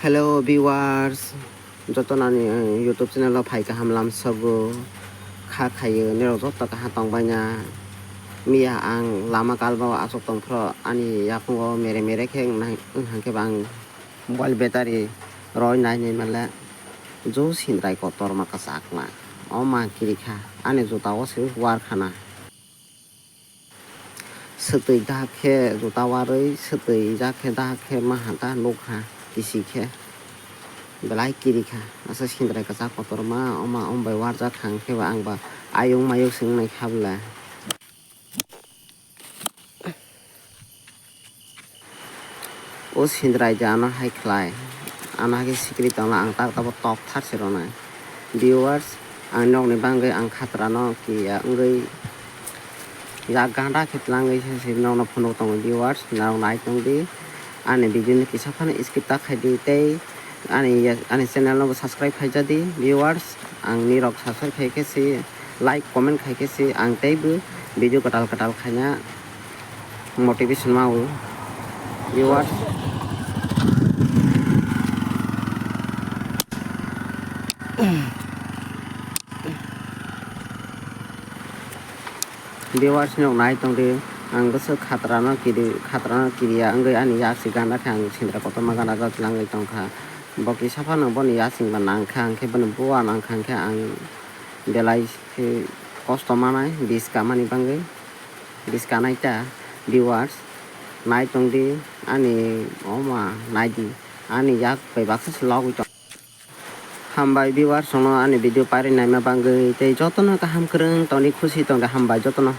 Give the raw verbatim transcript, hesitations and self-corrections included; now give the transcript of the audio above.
Hello viewers, joto nani, eh, YouTube channel o phai kaham lam sogo kha khayo nirok joto kaha tongbaina. Miya ang lama kalbao achuk tongphro ani yakungo mere mere khe wng nang-, wng hangkhe bo ang mobile battery roi nai nai male jo sindrai kotorma kwchakma. O ma kirikha ani juta o se war khana. Swtwi dahak khe juta warwi, swtwi jak khe dahak khe maha ta nukha kisi khe. Belai kirikha, asa sindrai kwchak kotorma, oma om bai warjak kha, hwnkhe ba ang ba ayung mayung se wngnai kha bwle. O sindrai je ano hai khlai, ano hai khe sikiri tongla, ang tak tabo tok thar se rwnai. Viewers, ang nokni bagwi ang khatrano kiya wngwi yak ganda khe tlangwi se nokno phunuk tongo. Viewers, norok nai tongdi, ani video no kisa phano skip ta khaidi tei ani, ani channel no bo subscribe khaijadi. Viewers, ang nirok subscribe khai khe se, like, comment khai khe se ang teibo video kwtal kwtal khaina motivation ma o. Viewers, viewers, nok nai tongdi, ang bwswk khatrano kiri, khatrano kiriya wngwi ani yak se gana khe ang sindra kotorma gana jak langwi tongkha. Bo kisa phano boni yasing ba nangkha, hwnkhe boni bua nangkha, hwnkhe ang belai khe kosto manai bis kamani bagwi. Bis kanai ta viewers, nai tongdi ani oma naidi, ani yak bai baksa se logwi tong. Hambai viewers, no ani video pari naima bagwi tei jotono kaham kwrwng tongdi, khusi tongdi, hambai jotono.